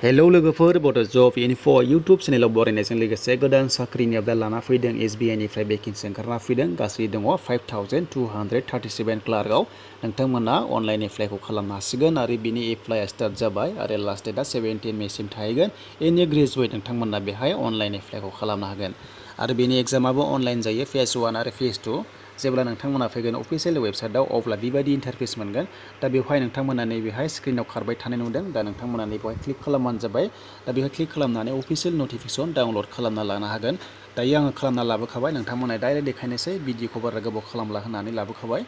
hello लोगोफोर बड' जब info YouTube चेनेलाव बरायनायजों लोगोसे गोदान साख्रिनि आपडेट लाना फैदों SBI निफ्राय भेकेन्सि ओंखारना फैदों गासै दङ 5237 क्लार्कआव नोंथांमोना अनलाइन एप्लाइखौ खालामनो हासिगोन आरो बिनि एप्लाइआ स्टार्ट जाबाय आरो लास्ट डेटआ 17 मेसिम थाहैगोन एनि ग्रेजुवेट नोंथांमोना बेहाय अनलाइन एप्लाइखौ खालामनो हागोन आरो बेनि एग्जामाबो अनलाइन जायो फेज 1 आरो फेज 2 जेब्ला नोंथांमोना फैगोन अफिसियेल वेबसाइटआव अब्ला बेबायदि इन्टारफेस मोनगोन दा बेवहाय नोंथांमोना नैबेहाय स्क्रिनाव खारबाय थानाय नुदों दा नोंथांमोना नैबेहाय क्लिक खालामबानो जाबाय दा बेहाय क्लिक खालामनानै अफिसियेल नटिफिकेसन डाउनलड खालामना लानो हागोन दायो आङो खालामना लाबोखाबाय नोंथांमोना डाइरेक्ट देखायनोसै भिडिअखौ बारा गोबाव खालामला होनानै लाबोखाबाय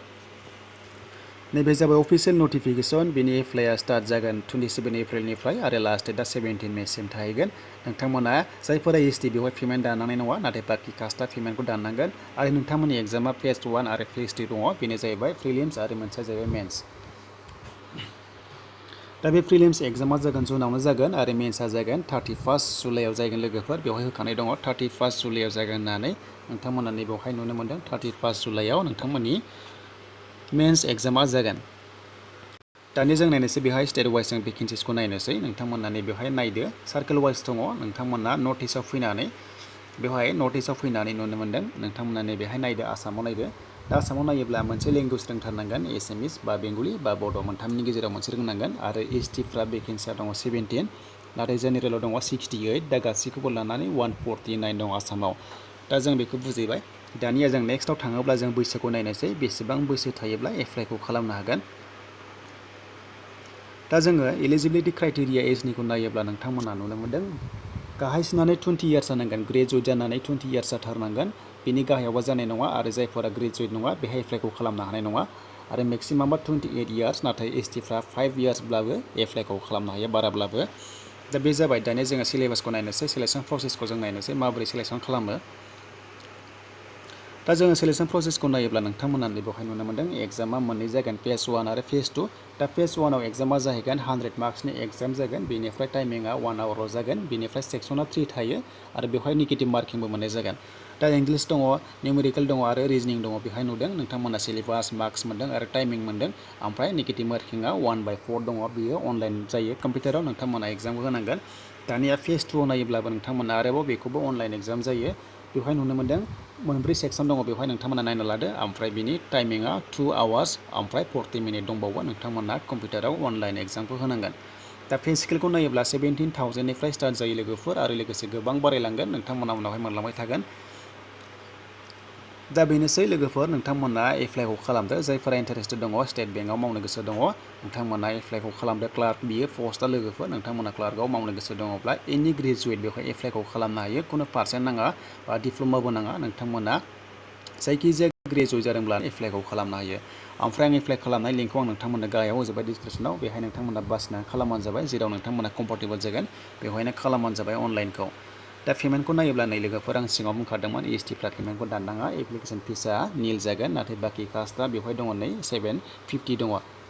नैबे जाबाय अफिसियेल नटिफिकेसन बेनि एप्लाइआ स्टार्ट जागोन 27 एप्रिलनिफ्राय आरो लास्ट डेटआ 17 मेसिम थाहैगोन नोंथांमोना जायफोरा एसटि बेवहाय पेमेन्ट दाननांनाय नङा नाथाय बाखि कास्टआ पेमेन्टखौ दाननांगोन आरो नोंथांमोननि एग्जामा फेज 1 आरो फेज 2 दङ बेनो जाहैबाय प्रिलिम्स आरो मोनसेया जाहैबाय मेन्स दा बे प्रिलिम्स एग्जामा जागोन जुनावनो जागोन आरो मेन्सआ जागोन 31 जुलाइआव जागोन लोगोफोर बेवहाय होखानाय दङ 31 जुलाइआव जागोन होननानै नोंथांमोना बेवहाय नुनो मोनदों 31 जुलाइआव नोंथांमोननि मेन्स एग्जामा जागोन दानिया जों नायनोसै बेहाय स्टेट वाइज जों भेकेन्सिसखौ नायनोसै नोंथांमोना बेवहाय नायदो सार्केल वाइज दङ नोंथांमोना नटिसआव फैनानै बेवहाय नटिसआव फैनानै नुनो मोनदों नोंथांमोना बेहाय नायदो आसामाव नायदो दा आसामाव नायोब्ला मोनसे लेंगुवेज रोंथारनांगोन एसामिस बा बेंगलि बा बड' मोनथामनि गेजेराव मोनसे रोंनांगोन आरो एसटिफ्रा भेकेन्सिया दङ 17 नाथाय जेनेरेलाव दङ 68 दा गासैखौबो लानानै 149 दं आसामाव दा जों बेखौ बुजिबाय दानिया जों नेक्स्टआव थाङोब्ला जों बैसोखौ नायनोसै बेसेबां बैसो थायोब्ला एप्लाइखौ खालामनो हागोन दा जोङो एलिजिबिलिटि क्राइटेरिया एजनिखौ नायोब्ला नोंथांमोना नुनो मोनदों गाहायसिनानै 20 इयार्स जानांगोन ग्रेजुवेट जानानै 20 इयार्स जाथारनांगोन बिनि गाहायावबा जानाय नङा आरो जायफोरा ग्रेजुवेट नङा बेहाय एप्लाइखौ खालामनो हानाय नङा आरो मेक्सिमामा 28 इयार्स नाथाय एसटिफ्रा 5 इयार्सब्लाबो एप्लाइखौ खालामनो हायो बाराब्लाबो दा बे जाबाय दानिया जोङो सिलेबासखौ नायनोसै सिलेक्सन प्रसेसखौ जों नायनोसै माबोरै सिलेक्सन खालामो दा जोङो सिलेक्सन प्रसेसखौ नायोब्ला नोंथांमोना बेवहाय नुनो मोनदों एग्जामा मोननै जागोन फेज 1 आरो फेज 2 दा फेज 1 आव एग्जामा जाहैगोन 100 मार्क्सनि एग्जाम जागोन बेनिफ्राय टाइमिंआ 1 आवरल' जागोन बेनिफ्राय सेक्सना 3 थायो आरो बेवहाय नेगेटिभ मार्किंबो मोननाय जागोन दा इंलिश दङ निउमेरिकेल दङ आरो रिजनिं दङ बेहाय नुदों नोंथांमोना सिलेबास मार्क्स मोनदों आरो टाइमिं मोनदों ओमफ्राय नेगेटिभ मार्किंआ 1/4 दङ बियो अनलाइन जायो कम्पिउटाराव नोंथांमोना एग्जामखौ होनांगोन दानिया फेज 2 आव नायोब्लाबो नोंथांमोना आरोबाव बेखौबो अनलाइन एग्जाम जायो बेवहाय नुनो मोनदों मोनब्रै सेक्सन दङ बेवहाय नोंथांमोना नायना लादो ओमफ्राय बिनि टाइमिंआ 2 आवार्स ओमफ्राय 40 मिनिट दंबावो नोंथांमोना कम्पिउटाराव अनलाइन एग्जामखौ होनांगोन दा पे स्केलखौ नायोब्ला 17,000 निफ्राय स्टार्ट जायो लोगोफोर आरो लोगोसे गोबां बारायलांगोन नोंथांमोना उनावहाय मोनलांबाय थागोन दा बेनोसै लोगोफोर नोंथांमोना एप्लाइखौ खालामदो जायफोरा इन्टारेस्टेड दङ स्टेट बेंकआव मावनो गोसो दङ नोंथांमोना एप्लाइखौ खालामदो क्लार्क बियो पस्टआ लोगोफोर नोंथांमोना क्लार्कआव मावनो गोसो दङब्ला एनि ग्रेजुवेट बेवहाय एप्लाइखौ खालामनो हायो खुनु पार्सेन्ट नाङा बा डिप्ल'माबो नाङा नोंथांमोना जायखिजाया ग्रेजुवेट जादोंब्ला एप्लाइखौ खालामनो हायो ओमफ्राय आं एप्लाइ खालामनाय लिंकखौ आं नोंथांमोननो गाहायाव होजोबबाय डिसक्रिपसनाव बेहाय नोंथांमोना बासिनानै खालामबानो जाबाय जेराव नोंथांमोना कम्फर्टेबल जागोन बेवहायनो खालामबानो जाबाय अनलाइनखौ दा पेमेन्टखौ नायोब्ला नै लोगोफोर आं सिगाङाव बुंखादोंमोन एसटिफ्रा पेमेन्टखौ दाननाङा एप्लिकेसन फिसआ निल जागोन नाथाय बाखि कास्टआ बेवहाय दङ नै 750 दङ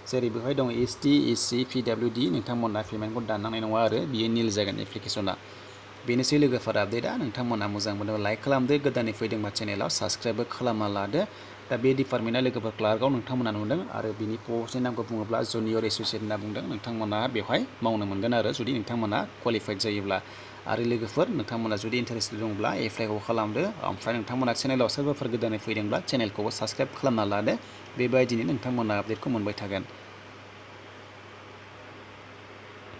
जेरै बेवहाय दङ एसटि एससि पिडाब्लिउडि नोंथांमोना पेमेन्टखौ दाननांनाय नङा आरो बियो निल जागोन एप्लिकेसना बेनोसै लोगोफोर आपडेटआ नोंथांमोना मोजां मोनोबा लाइक खालामदो गोदानै फैदोंबा चेनेलाव साबस्क्राइबबो खालामना लादो दा बे डिपार्टमेन्टआ लोगोफोर क्लार्कआव नोंथांमोना नुदों आरो बिनि पस्टनि नामखौ बुङोब्ला जुनियर एस'सियेट होनना बुंदों नोंथांमोना बेवहाय मावनो मोनगोन आरो जुदि नोंथांमोना क्वालिफाइड जायोब्ला आरो लोगोफोर नोंथांमोना जुदि इन्टारेस्टेड दंब्ला एप्लाइखौ खालामदो ओमफ्राय नोंथांमोना चेनेलाव सोरबाफोर गोदानै फैदोंब्ला चेनेलखौबो साबस्क्राइब खालामना लादो बेबायदिनो नोंथांमोना आपडेटखौ मोनबाय थागोन